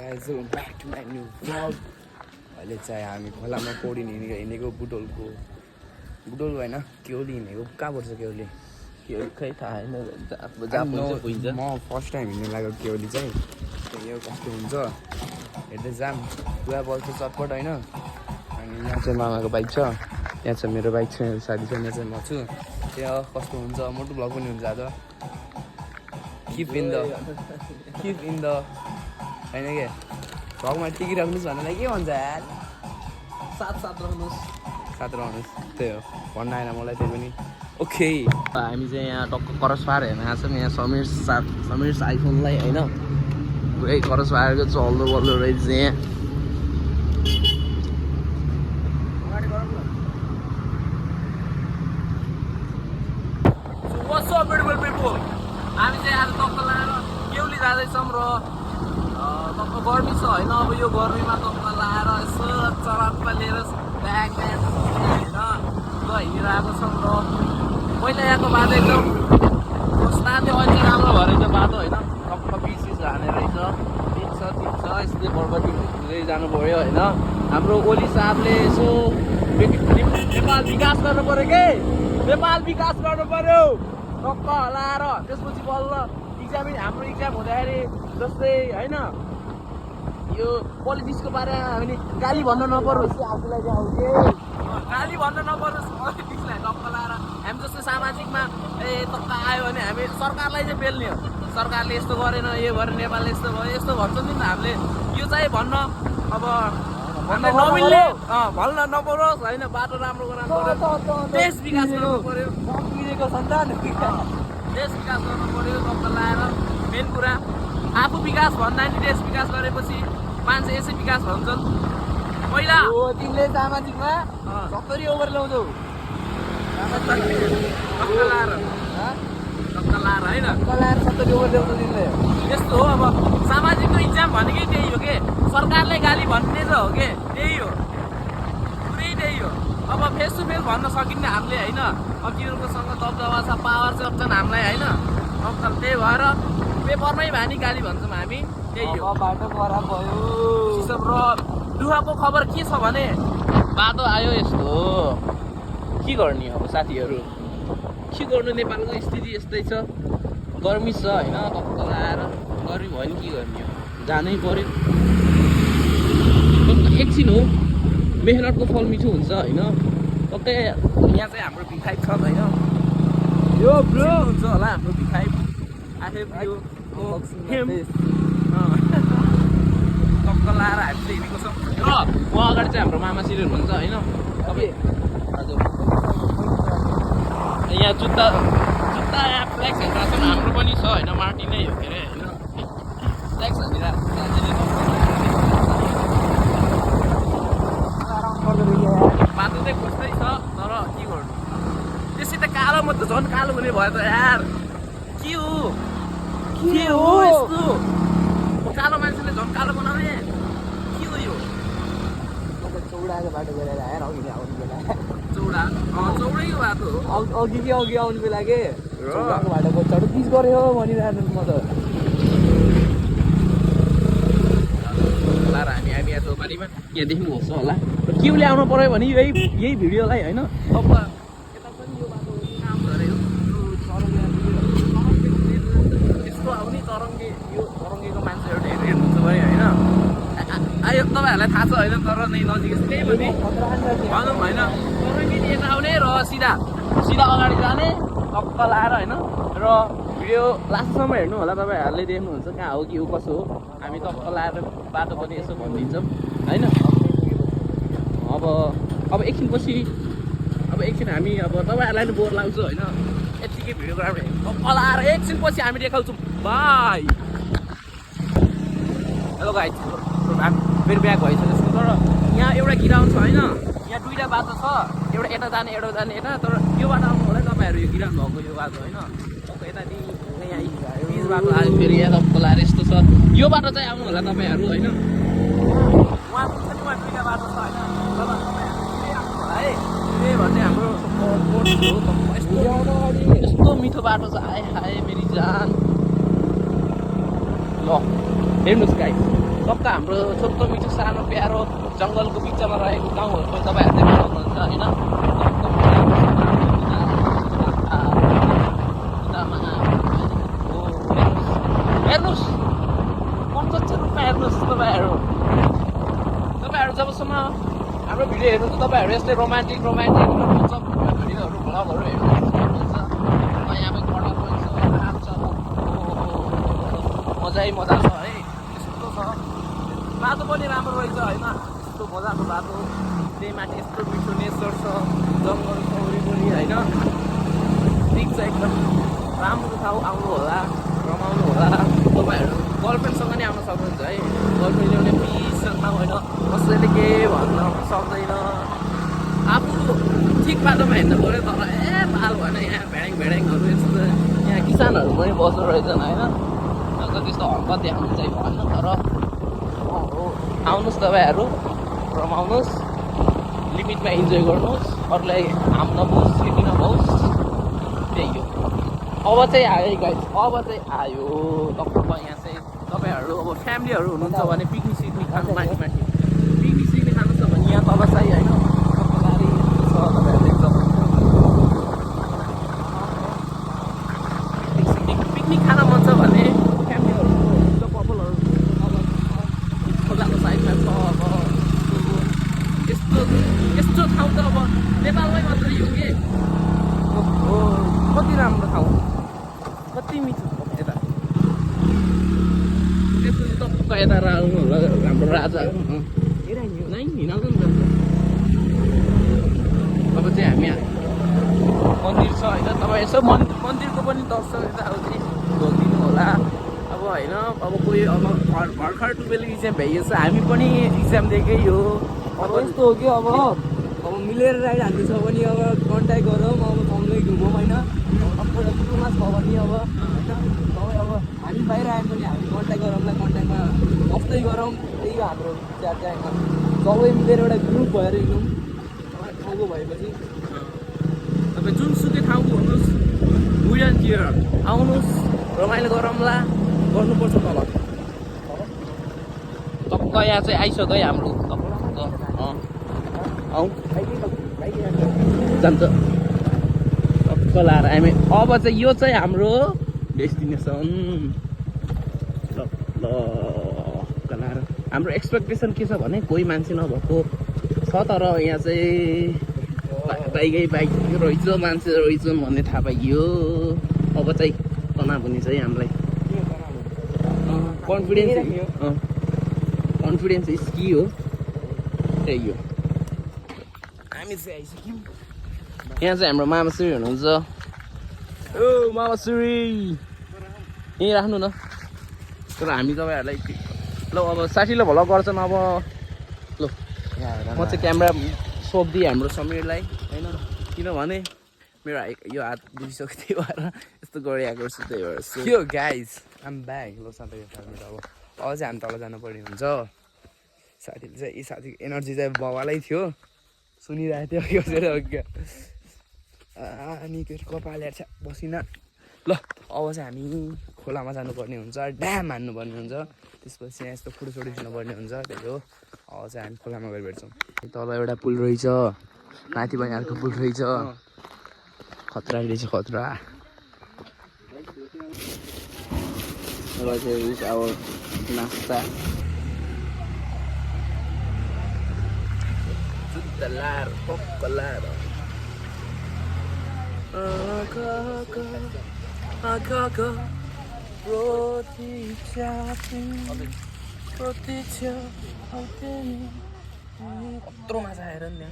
guys, welcome back to my new vlog. अहिले चाहिँ हामी खोलामा पौडी हिँडेको बुटोलको होइन केउली हिँडेको कहाँ पर्छ केउली खै थाहा छैन म फर्स्ट टाइम हिँड्नु लाग्यो केउली चाहिँ यो कस्तो हुन्छ हेर्दै जाम पुरा बल्छ चटपट होइन अनि यहाँ चाहिँ मामाको बाइक छ यहाँ चाहिँ मेरो बाइक छ साथी छ यहाँ चाहिँ म छु त्यहाँ कस्तो हुन्छ मोटो भ्लग पनि हुन्छ आज किप इन द होइन के भ्लगमा टिकिराख्नुहोस् भन्नलाई के भन्छ यार साथ रहनुहोस् त्यही हो भन्न आएन मलाई त्यही पनि ओके हामी चाहिँ यहाँ टक्क करस पार हेर्न आएको छौँ यहाँ समीर आइफोनलाई होइन पुरै करस पारेको चल्दो बल्दो रहेछ यहाँ हामी चाहिँ आज टक्क लाएर केउली जाँदैछौँ र टक्क गर्मी छ होइन अब यो गर्मीमा टक्क लाएर यसो चरक्क लिएर ब्याग होइन ल हिँडिरहेको छौँ र पहिला यहाँको बाटो एकदम कस्ता थियो अहिले चाहिँ राम्रो भएर चाहिँ बाटो होइन टक्क बिच हाने रहेछ तिन्छ यस्तै बर्बादी हुँदै जानु पऱ्यो होइन हाम्रो ओली साहबले यसो नेपाल विकास गर्नु पऱ्यो के नेपाल विकास गर्नु पऱ्यो टक्क हलाएर त्यसपछि बल्ल हाम्रो इक्जाम हुँदाखेरि जस्तै होइन यो पोलिटिक्सको बारेमा हामीले गाली भन्न नपरोस् आफूलाई चाहिँ आउँछ गाली भन्न नपरोस् पोलिटिक्सलाई टक्क लाएर हामी जस्तो सामाजिकमा टक्क आयो भने हामी सरकारलाई चाहिँ बेल्ने हो सरकारले यस्तो गरेन यो गरेन नेपालले यस्तो भयो यस्तो भन्छ नि त हामीले यो चाहिँ भन्न अब नमिल्ने भन्न नपरोस् होइन बाटो राम्रो गराउनु पऱ्यो देश विकास गर्नु पऱ्यो सन्तान देश विकास गर्नु पऱ्यो टक्क लाएर मेन कुरा आफू विकास भन्दा नि देश विकास गरेपछि मान्छे यसै विकास भन्छन् पहिला तिमीले सामाजिकमा 70 ओभर ल्याउँछौ टक्क लाएर होइन 70 ओभर ल्याउँछौ तिमीले यस्तो हो अब सामाजिकको इक्जाम भनेकै त्यही हो के सरकारले गाली भन्ने त हो के त्यही हो पुरै त्यही हो अब फेस टु फेस भन्न सकिन्न हामीले होइन अब तिनीहरूकोसँग दबदबा छ पावर सक्छन् हामीलाई होइन अब त्यही भएर पेपरमै भानी गाली भन्छौँ हामी त्यही हो बाटो खराब भयो र दुःखको खबर के छ भने बाटो आयो यस्तो के गर्ने अब साथीहरू के गर्नु नेपालको स्थिति यस्तै छ गर्मी छ होइन टक्क लाएर गर्मी भयो नि के गर्ने हो जानै पर्यो एकछिन हो मेहनतको फल मिठो हुन्छ होइन टक्कै यहाँ चाहिँ हाम्रो भिखाइ छ होइन यो ब्रो हुन्छ होला हाम्रो भिखाइ टक्क लाएर हामी चाहिँ हिँडेको छौँ र उहाँ अगाडि चाहिँ हाम्रो मामा सिरियल हुन्छ होइन हजुर यहाँ जुत्ता यहाँ फ्ल्याक्स हानिरहेको छ हाम्रो पनि छ होइन मार्टी नै हो के अरे होइन फ्ल्याक्स हानिरहेको बाटो चाहिँ खोज्दै छ तर के गर्नु त्यसै त कालो म त झन् कालो हुने भयो त यार के हो यस्तो कालो मान्छेले झन् कालो बनाउने के हो यो चौडाको बाटो गएर आएर अघि आउने बेला चौडैको बाटो हो अघि आउने बेला के चौडाको बाटो चढ पिच गऱ्यो भनिरहेको म त हामी यहाँ चौपारीमा यहाँ देख्नुहुन्छ होला के ल्याउनु पऱ्यो भने यही भिडियोलाई होइन अब यता पनि यो बाटो काम गऱ्यो यस्तो आउने तरङ्गेको मान्छेहरू धेरै हेर्नुहुन्छ भयो होइन आयो तपाईँहरूलाई थाहा छ होइन तर नै नजिक त्यही पनि भनौँ होइन तरङ्गी यता आउने र सिधा अगाडि जाने टक्क लाएर होइन र भिडियो लास्टसम्म हेर्नु होला तपाईँहरूले देख्नुहुन्छ कहाँ हो के हो कसो हो हामी टक्क लाएर बाटो पनि यसो भनिदिन्छौँ होइन अब एकछिन हामी अब तपाईँहरूलाई पनि बोर लाग्छ होइन यत्तिकै भिडियो गराउने टक्क लाएर एकछिनपछि हामी देखाउँछौँ बाई हेलो गाइस मेरो ब्याग भइसकेको तर यहाँ एउटा गिराउनु छ होइन यहाँ दुईवटा बाटो छ एउटा यता जाने यता तर यो बाटो आउनु होला तपाईँहरू यो गिराउनु भएको यो बाटो होइन यताति यहाँ बिच बाटो आयो फेरि यहाँ टक्क लाएर यस्तो छ यो बाटो चाहिँ आउनु होला तपाईँहरू होइन उहाँ पनि छ नि उहाँ दुईवटा बाटो छ होइन है त्यही भन्ने हाम्रो यस्तो मिठो बाटो छ आए मेरी जान ल हेर्नुहोस् गाइस टक्क हाम्रो छोटो मिठो सानो प्यारो जङ्गलको बिचमा रहेको गाउँहरू पनि तपाईँहरूले पाउनुहुन्छ होइन। हेर्नुहोस् कस्तो रूपमा हेर्नुहोस् तपाईँहरू जबसम्म हाम्रो भिडियो हेर्नुहुन्छ तपाईँहरू यस्तै रोमान्टिक भिडियोहरू भ्लगहरू हेर्नुहुन्छ। यहाँ पनि कडा पनि छ, रात छ, मजा छ है। यस्तो छ बाटो पनि राम्रो रहेछ होइन, यस्तो मजाको बाटो, त्यही माथि यस्तो मिठो नेचर छ, जङ्गल छ वरिपरि होइन। ठिक छ, एकदम राम्रो ठाउँ, आउनु होला, रमाउनु होला। तपाईँहरू गर्लफ्रेन्डसँग नि आउन सक्नुहुन्छ है, गर्लफ्रेन्ड ल्याउने पिस ठाउँ होइन, कसैले केही भन्न सक्दैन। आफू ठिक बाटोमा हिँड्नु पऱ्यो, तर पाल भएन यहाँ भेडेङहरू यस्तो, यहाँ किसानहरू पनि बस्नु रहेछन् होइन। त्यस्तो हर्कत देखाउनु चाहिँ भएन, तर आउनुहोस् तपाईँहरू, रमाउनुहोस्, लिमिटमा इन्जोय गर्नुहोस्, अरूलाई हाम नहोस्, क्षति नहोस्, त्यही हो। अब चाहिँ आयो गाइस, अब चाहिँ आयो टक्क यहाँ चाहिँ तपाईँहरू अब फ्यामिलीहरू हुनुहुन्छ भने पिकनिक सिकनिक खानु, माथि पिकनिक सिकनिक खानु छ भने यहाँ तल चाहिँ होइन गाडी छ, तपाईँहरूले एकदम पिकनिक खान मन छ भने फ्यामिलीहरू कपालहरू खोलाको साइडमा छ। अब यस्तो ठाउँ त अब नेपालमै मात्रै हो कि, कति राम्रो ठाउँ, कति मिठो यता। त्यसपछि टक्क यता आउनु होला हाम्रो राजा नै हिँडाउँछ नि त। अब चाहिँ हामी मन्दिर छ होइन, तपाईँ यसो मन्दिरको पनि दर्शन यताउति ढोगिदिनु होला। अब होइन अब कोही अब भर्खर 12 इक्जाम भइएछ, हामी पनि इक्जाम दिएकै हो। अब यस्तो हो कि अब मिलेर राइड हाल्दैछ भने अब कन्ट्याक्ट गरौँ, अब सँगै घुमौँ होइन। क्लास भयो भने अब अब हामी बाहिर आयो भने हामी कन्ट्याक्ट गरौँला, कन्ट्याक्टमा बस्दै गरौँ, त्यही हो हाम्रो विचार चाहिँ होइन। सबै मिलेर एउटा ग्रुप भएर हिँडौँ ठाउँको भएपछि। तपाईँ जुनसुकै ठाउँको हुनुहोस्, वी डोन्ट केयर, आउनुहोस्, रमाइलो गरौँला, गर्नुपर्छ तल। टक्क यहाँ चाहिँ आइसक्यो है हाम्रो जान्छ टक्क लाएर हामी। अब चाहिँ यो चाहिँ हाम्रो डेस्टिनेसन। ल लाएर हाम्रो एक्सपेक्टेसन के छ भने कोही मान्छे नभएको छ, तर यहाँ चाहिँ बाइक रहेछ, मान्छे रहेछन् भन्ने थाहा पाइयो। अब चाहिँ तनाव हुने चाहिँ हामीलाई कन्फिडेन्स इज की हो, त्यही हो। हामी चाहिँ आइसक्यौँ। यहाँ चाहिँ हाम्रो मामासुरी हुनुहुन्छ। ओ मामासुरी यहीँ राख्नु न। तर हामी तपाईँहरूलाई ल अब साथीले भलो गर्छन्। अब ल म चाहिँ क्यामेरा सोधिदिएँ हाम्रो समीरलाई होइन, किनभने मेरो यो हात दुखिसक्यो, त्यही भएर यस्तो गरिआएको छु, त्यही भएर यो गाइज आम ब्याग ल साथी। अब चाहिँ हामी तल जानुपर्ने हुन्छ। साथीले चाहिँ यी साथीको एनर्जी चाहिँ बवालै थियो, सुनिरहेको थियो क्या अनि त्यो कपाल हेर्छ बसिना। ल अब चाहिँ हामी खोलामा जानुपर्ने हुन्छ, ड्याम हान्नुपर्ने हुन्छ, त्यसपछि यहाँ यस्तो फोटोसोटो खिच्नुपर्ने हुन्छ, त्यही हो। अब चाहिँ हामी खोलामा गएर भेट्छौँ। तल एउटा पुल रहेछ, माथि पनि अर्को पुल रहेछ, खतरा रहेछ खतरा। अब नास्ता Laar, popular. Aga, roti chapin, Kotro masa heran ya.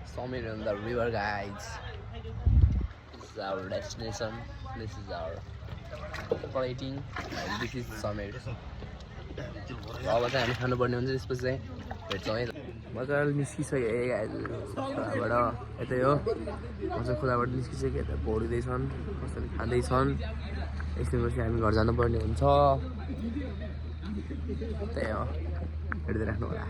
Somewhere on the river, guys. This is our destination. This is our operating. And this is Somewhere. अब चाहिँ हामी खानुपर्ने हुन्छ, त्यसपछि चाहिँ भेट्छौँ है। मजाले निस्किसक्यो खोलाबाट, यतै हो मजा खोलाबाट निस्किसक्यो, यता पौडिँदैछन्, कसैले खाँदैछन्। एकछिनपछि हामी घर जानुपर्ने हुन्छ, त्यही हो। हेर्दै राख्नु होला।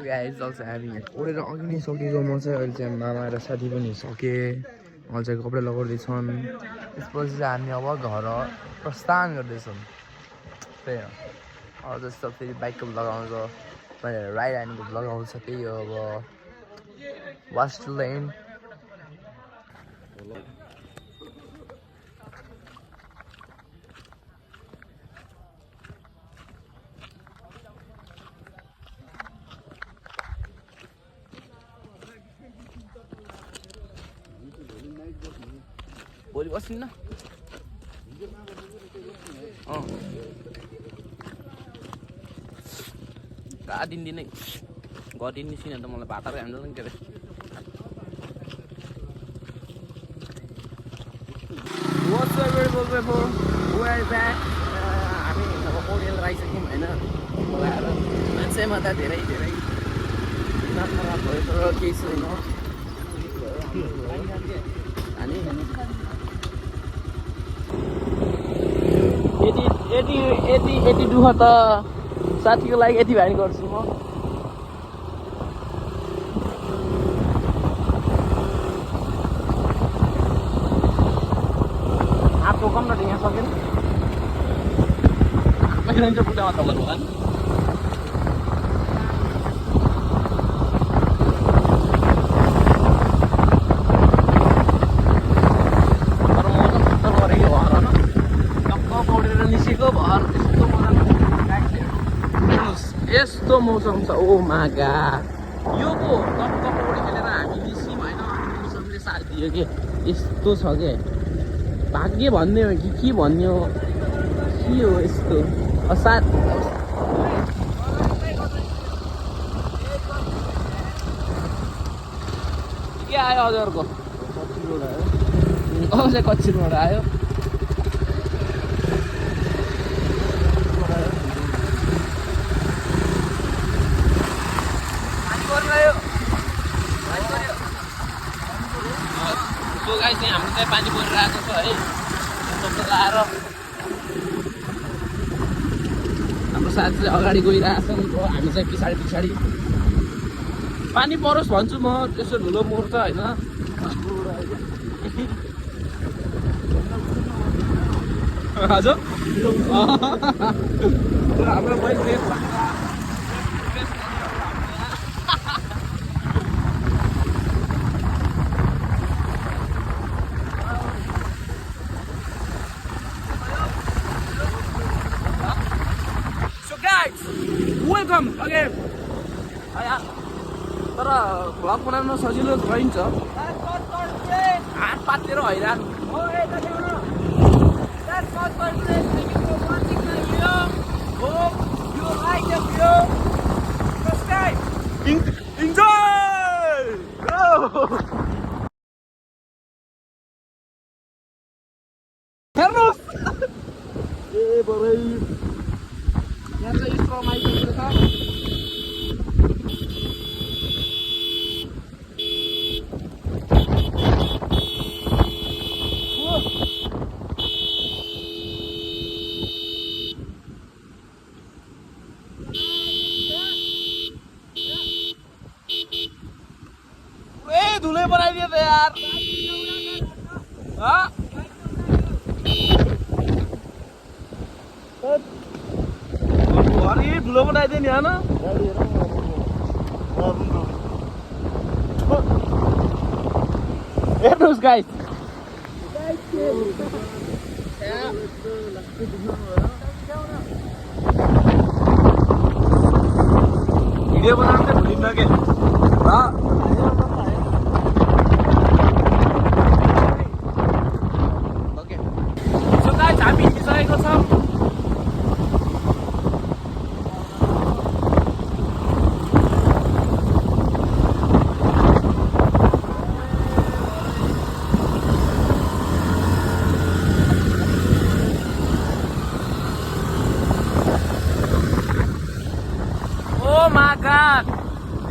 गाइस चाहिँ हामी पौडेर अघि नै सकेको, म चाहिँ अहिले चाहिँ मामा र साथी पनि सकेँ, अहिले चाहिँ कपडा लगाउँदैछन्। त्यसपछि चाहिँ हामी अब घर प्रस्थान गर्दैछौँ। त्यही हो जस्तो फेरि बाइकको ब्लग आउँछ राइड ह्यान्डको ब्लग आउँछ त्यही हो अब वास्ट लेन भोलि बस्दिनँ कहाँ दिनदिनै गरिदिनु निस्किन त मलाई भाटाको हान्दैन नि के अरे What's up everybody, we're back. हामी अब पौडेल आइसक्यौँ होइन खोलाएर मान्छेमा त धेरै खराब भयो तर केही छैन यति दुःख त साथीको लागि यति भाइ गर्छु म हात कम न यहाँ सकेन मैले बुट्टामा त गर्नु होला यस्तो मौसम छ ओ मागा यो पो कपडा खेलेर हामी निस्क्यौँ होइन मौसमले साथ दियो कि यस्तो छ के भाग्य भन्ने हो कि के भन्ने हो के हो यस्तो साथ के आयो हजुरको अझै कच्चिबाट आयो चाहिँ हाम्रो चाहिँ पानी परिरहेको छ है टोटो लाएर हाम्रो साथी चाहिँ अगाडि गइरहेछन् हामी चाहिँ पछाडि पानी परोस् भन्छु म त्यसो ठुलो मोर त होइन हजुर हाम्रो मैले वेलकम अगेन तर भ्लग बनाउन सजिलो भइन्छ हात पातेर हैरान हेर्नुहोस् ए बरै यहाँ चाहिँ स्ट्रम आइसकेको छ ए धुलै बनाइदियो त यार अरे धुलो बनाइदियो नि होइन हेर्नुहोस् गाइस भिडियो बनाउनु चाहिँ भुलिन्न के सो गाइस हामी हिँडिसकेको छौँ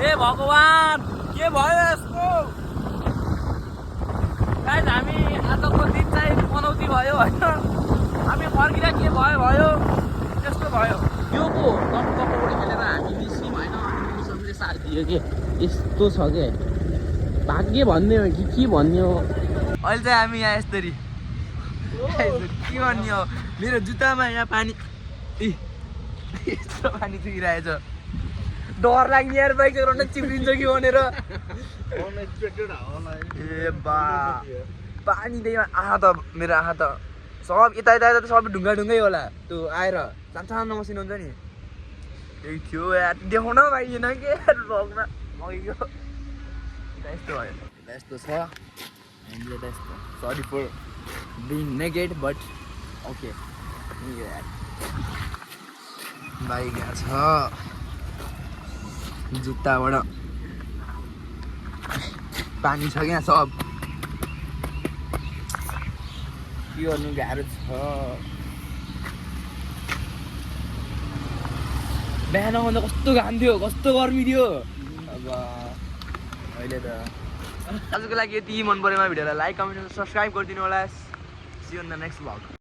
हे भगवान के भयो यस्तो गाइस हामी आजको दिन चाहिँ पनौती भयो होइन हामी फर्किँदा के भयो त्यस्तो भयो यो पो कपडा खेलेर हामी निस्क्यौँ होइन मौसमले साथ दियो कि यस्तो छ के भाग्य भन्ने हो कि के भन्ने हो अहिले चाहिँ हामी यहाँ यसरी के भन्ने हो मेरो जुत्तामा यहाँ पानी यस्तो पानी चुहिरहेछ डर लाग्ने यार बाइक चलाउन चिप्लिन्छ कि भनेर ए बा पानी त्यहीमा आँखा त मेरो आँखा त सब यता यता त सबै ढुङ्गै होला त्यो आएर सानो मसिनो हुन्छ नि त्यही थियो यार देखाउन पाइएन के भगमा मगेको यस्तो भयो यस्तो छ हामीले त यस्तो sorry for being negative but okay bike यहाँ छ जुत्ताबाट पानी छ क्या सब के गर्नु गाह्रो छ बिहानमा त कस्तो घाम थियो कस्तो गर्मी थियो अब अहिले त आजको लागि यति मन परेमा भिडियोलाई लाइक कमेन्ट सब्सक्राइब गरिदिनु होला see you in the next vlog